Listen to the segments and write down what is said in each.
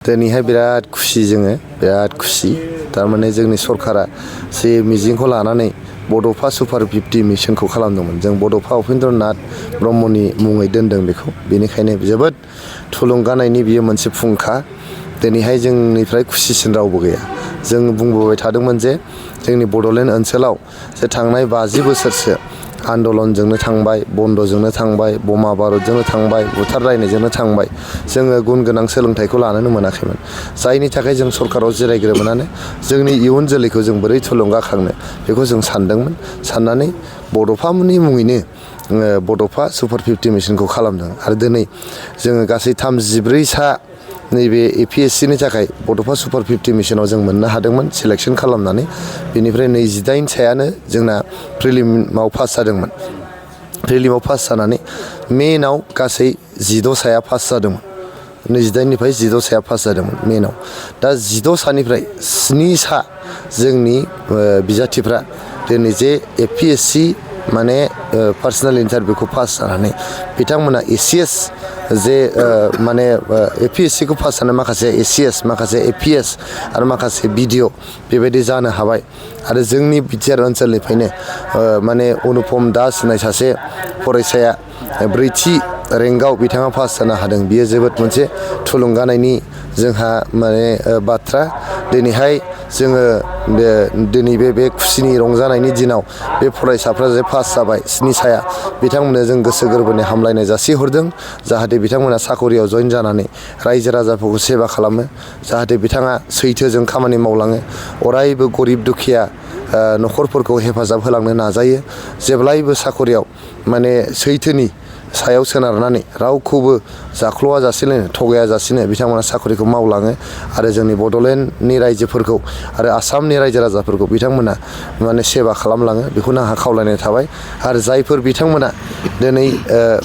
दिनैहाय बिराद खुसि जोङो बिराद खुसि तारमाने जोंनि सरकारा जे मिजिंखौ लानानै बड'फा सुपार 50 मिशनखौ खालामदोंमोन जों बड'फा उपेन्द्रनाथ ब्रह्मनि मुङै दोनदों बेखौ बेनिखायनो जोबोद थुलुंगानायनि बियो मोनसे फुंखा दिनैहाय जोंनिफ्राय खुसिसिन रावबो गैया जों बुंबोबाय थादोंमोन जे जोंनि बड'लेण्ड ओनसोलाव जे थांनाय 50 बोसोरसो आन्दलनजोंनो थांबाय बन्दजोंनो थांबाय बमा बारुदजोंनो थांबाय बुथारलायनायजोंनो थांबाय जोङो गुन गोनां सोलोंथाइखौ लानोनो मोनाखैमोन जायनि थाखाय जों सरकाराव जिरायग्रोमोनानो जोंनि इयुन जोलैखौ जों बोरै थुलुंगाखांनो बेखौ जों सानदोंमोन साननानै बड'फानि मुङैनो बड'फा सुपार 50 मिशनखौ खालामदों आरो दिनै जोङो गासै 34 सा नैबे APSC नि थाखाय बड'फा सुपार 50 मिशनाव जों मोननो हादोंमोन सिलेक्शन खालामनानै बेनिफ्राय 28 सायानो जोंना प्रिलिमाव पास जादोंमोन प्रिलिमाव पास जानानै मेनाव गासै 16 साया पास जादोंमोन 28 निफ्राय 16 साया पास जादोंमोन मेनाव दा 16 सानिफ्राय 7 सा जोंनि बिजाथिफ्रा दिनै जे APSC माने पार्सनेल इन्टारभिउखौ पास जानानै बिथांमोना ACS जे माने APSC खौ पास जानाय माखासे ACS माखासे APS आरो माखासे BDO बेबायदि जानो हाबाय आरो जोंनि बिटिआर ओनसोलनिफ्रायनो माने अनुपम दास होननाय सासे फरायसाया 4थि रेंकआव बिथाङा पास जानो हादों बियो जोबोद मोनसे थुलुंगानायनि जोंहा माने बाथ्रा दिनैहाय जोङो दिनै बे खुसिनि रंजानायनि दिनाव बे फरायसाफ्रा जे पास जाबाय 7 साया बिथांमोननो जों गोसो गोरबोनि हामलायनाय जासिहरदों जाहाथे बिथांमोना साकरियाव जइन जानानै रायजो राजाफोरखौ सेवा खालामो जाहाथे बिथाङा सैथोजों खामानि मावलाङो अरायबो गरिब दुखिया न'खरफोरखौ हेफाजाब होलांनो नाजायो जेब्लायबो साकरियाव माने सैथोनि सायाव सोनारनानै रावखौबो जाख्ल'आ जासिनो थगाया जासिनो बिथांमोना साकरिखौ मावलाङो आरो जोंनि बड'लेण्डनि रायजोफोरखौ आरो आसामनि रायजो राजाफोरखौ बिथांमोना माने सेवा खालामलाङो बेखौनो आंहा खावलायनाय थाबाय आरो जायफोर बिथांमोना दिनै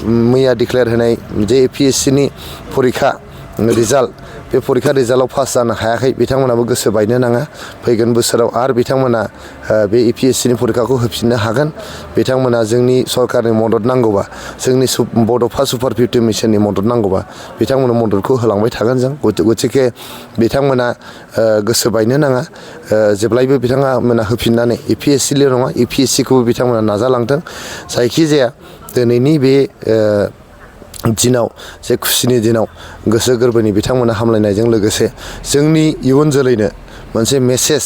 मैया डिक्लेयार होनाय जे APSC नि फरिखा रिजाल्ट बे फरिखा रिजाल्टआव पास जानो हायाखै बिथांमोनाबो गोसो बायनो नाङा फैगोन बोसोराव आरो बिथांमोना बे APSC नि फरिखाखौ होफिननो हागोन बिथांमोना जोंनि सरकारनि मदद नांगौबा जोंनि बड'फा सुपार 50 मिशननि मदद नांगौबा बिथांमोना मददखौ होलांबाय थागोन जों गतिके बिथांमोना गोसो बायनो नाङा जेब्लायबो बिथांमोना होफिननानै APSCल' नङा APSC खौबो बिथांमोना नाजालांथों जायखिजाया दिनैनि बे दिनाव जे खुसिनि दिनाव गोसो गोरबोनि बिथांमोना हामलायनायजों लोगोसे जोंनि इयुन जोलैनो मोनसे मेसेज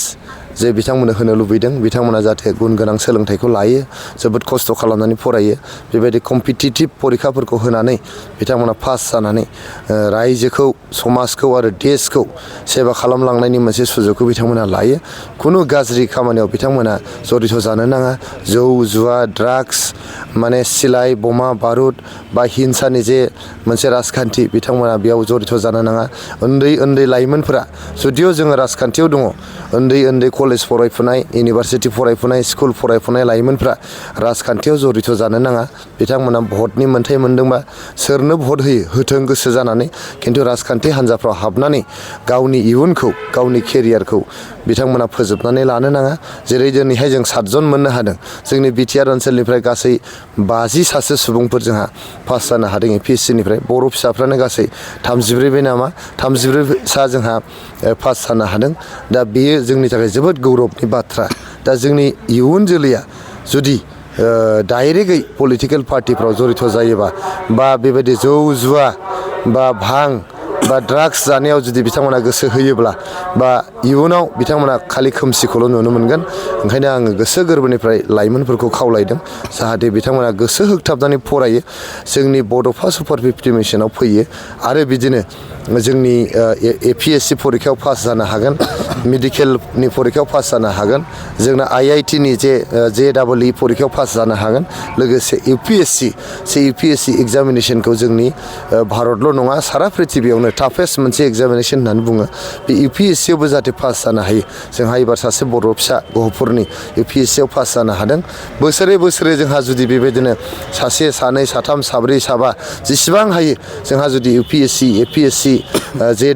जे बिथांमोननो होनो लुबैदों बिथांमोना जाहाथे गुन गोनां सोलोंथाइखौ लायो जोबोद खस्थ' खालामनानै फरायो बेबायदि कम्पिटिटिभ फरिखाफोरखौ होनानै बिथांमोना पास जानानै रायजोखौ समाजखौ आरो देशखौ सेवा खालामलांनायनि मोनसे सुजुगखौ बिथांमोना लायो खुनु गाज्रि खामानियाव बिथांमोना जड़ित जानो नाङा जौ जुवा ड्राग्स माने सिलाइ बमा बारुद बा हिंसानि जे मोनसे राजखान्थि बिथांमोना बेयाव जड़ित जानो नाङा उन्दै उन्दै लाइमोनफोरा जुदिअ जोङो राजखान्थियाव दङ उन्दै उन्दै कलेज फरायफुनाय इउनिभारसिटि फरायफुनाय स्कुल फरायफुनाय लाइमोनफ्रा राजखान्थियाव जड़ित जानो नाङा बिथांमोना भटनि मोन्थाय मोनदोंबा सोरनो भट होयो होथों गोसो जानानै खिन्थु राजखान्थि हान्जाफ्राव हाबनानै गावनि इयुनखौ गावनि केरियारखौ बिथांमोना फोजोबनानै लानो नाङा जेरै दिनैहाय जों 7 जन मोननो हादों जोंनि बिटिआर ओनसोलनिफ्राय गासै 50 सासे सुबुंफोर जोंहा पास जानो हादों APSC निफ्राय बर' फिसाफ्रानो गासै 34 नामा 34 सा जोंहा पास जानो हादों दा बेयो जोंनि थाखाय जोबोद गौरबनि बाथ्रा दा जोंनि इयुन जोलैया जुदि डाइरेक्टयै पलिटिकेल पार्टिफ्राव जड़ित जायोबा बा बेबायदि जौ जुवा बा भां बा ड्राग्स जानायाव जुदि बिथांमोना गोसो होयोब्ला बा इयुनाव बिथांमोना खालि खोमसिखौल' नुनो मोनगोन ओंखायनो आङो गोसो गोरबोनिफ्राय लाइमोनफोरखौ खावलायदों जाहाथे बिथांमोना गोसो होगथाबनानै फरायो जोंनि बड'फा सुपार 50 मिशनाव फैयो आरो बिदिनो जोंनि APSC फरिखायाव पास जानो हागोन मेडिकेलनि फरिखायाव पास जानो हागोन जोंना IIT नि जे JEE फरिखायाव पास जानो हागोन लोगोसे UPSC एग्जामिनेसनखौ जोंनि भारतल' नङा सारा पृथिबियावनो टाफेस्ट मोनसे एग्जामिनेसन होननानै बुङो बे UPSC आवबो जाहाथे पास जानो हायो जोंहा एबार सासे बर' फिसा गहपुरनि UPSC आव पास जानो हादों बोसोरे बोसोरे जोंहा जुदि बेबायदिनो सासे सानै साथाम साब्रै साबा जेसेबां हायो जोंहा जुदि UPSC APSC JEE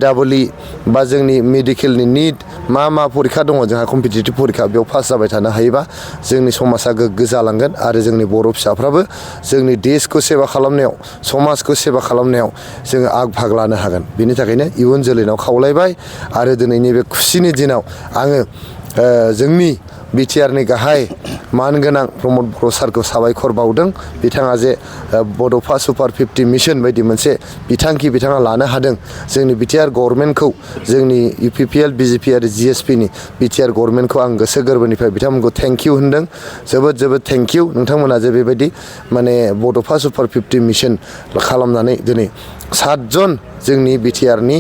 बा जोंनि मेडिकेलनि निट मा परिखा दङ जोंहा कम्पिटिटिभ परिखा बेयाव पास जाबाय थानो हायोबा जोंनि समाजा गोग्गो जालांगोन आरो जोंनि बर' फिसाफ्राबो जोंनि देशखौ सेवा खालामनायाव समाजखौ सेवा खालामनायाव जोङो आग भाग लानो हागोन बेनि थाखायनो इयुन जोलैनाव खावलायबाय आरो दिनैनि बे खुसिनि दिनाव आङो जोंनि बिटिआरनि गाहाय मानगोनां प्रमद बर' सारखौ साबायखर बावदों बिथाङा जे बड'फा सुपार 50 मिशन बायदि मोनसे बिथांखि बिथाङा लानो हादों जोंनि बिटिआर गभर्नमेन्टखौ जोंनि इउपिपिएल बिजेपि आरो जिएसपिनि बिटिआर गभर्नमेन्टखौ आं गोसो गोरबोनिफ्राय बिथांमोनखौ थेंक इउ होनदों जोबोद थेंक इउ नोंथांमोना जे बेबायदि माने बड'फा सुपार 50 मिशन खालामनानै दिनै 7 जन जोंनि बिटिआरनि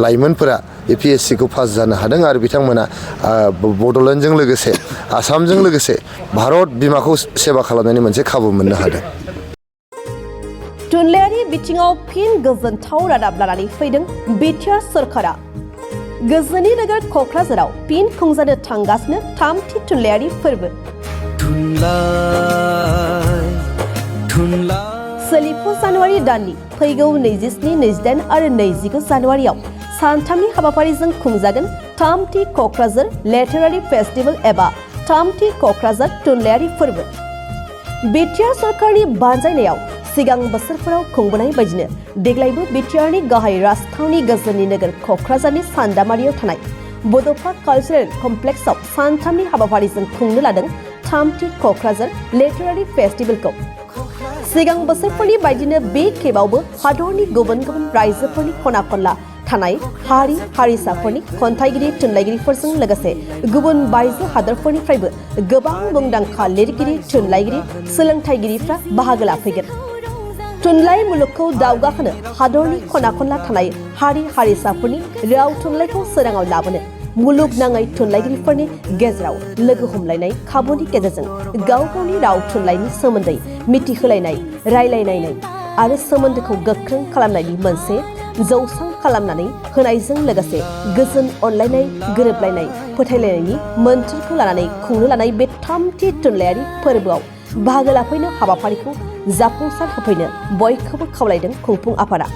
लाइमोनफोरा APSC खौ पास जानो हादों आरो बिथांमोना बड'लेण्डजों लोगोसे आसामजों लोगोसे भारत बिमाखौ सेवा खालामनायनि मोनसे खाबु मोननो हादों। थुनलाइयारि बिथिङाव फिन गोजोनथाव रादाब लानानै फैदों बिटिआर सरकारा। गोजोननि नोगोर क'क्राझाराव फिन खुंजानो थांगासिनो 3थि थुनलाइयारि फोरबो। सोलिफु जानुवारि दाननि फैगौ 27, 28 आरो 29 जानुवारियाव सानथामनि हाबाफारिजों खुंजागोन 3थि क'क्राझार लिटारेरि फेस्टिभेल एबा 3थि क'क्राझार थुनलाइयारि फोरबो। बिटिआर सरकारनि बानजायनायाव सिगां बोसोरफोराव खुंबोनाय बायदिनो देग्लायबो बिटिआरनि गाहाय राजथावनि गोजोननि नोगोर क'क्राझारनि सान्दामारियाव थानाय बड'फा कालचारेल कमप्लेक्सआव सानथामनि हाबाफारिजों खुंनो लादों 3थि क'क्राझार लिटारेरि फेस्टिभेलखौ। सिगां बोसोरफोरनि बायदिनो बे खेबावबो हादरनि गुबुन गुबुन रायजोफोरनि खना खनला थानाय हारि हारिसाफोरनि खन्थाइगिरि थुनलाइगिरिफोरजों लोगोसे गुबुन बायजो हादरफोरनिफ्रायबो गोबां मुंदांखा लिरगिरि थुनलाइगिरि सोलोंथाइगिरिफ्रा बाहागो लाफैगोन। थुनलाइ मुलुगखौ दावगाहोनो हादरनि खना खनला थानाय हारि हारिसाफोरनि राव थुनलाइखौ सोराङाव लाबोनो मुलुगनाङै थुनलाइगिरिफोरनि गेजेराव लोगो हमलायनाय खाबुनि गेजेरजों गाव गावनि राव थुनलाइनि सोमोन्दै मिथिहोलायनाय रायलायलायनाय आरो सोमोन्दोखौ गोख्रों खालामनायनि मोनसे जौसां खालामनानै होनायजों लोगोसे गोजोन अनलायनाय गोरोबलायनाय फोथायलायनायनि मोन्थोरखौ लानानै खुंनो लानाय बे 3थि थुनलाइयारि फोरबोआव बाहागो लाफैनो हाबाफारिखौ जाफुंसार होफैनो बयखौबो खावलायदों खुंफुं आफादा।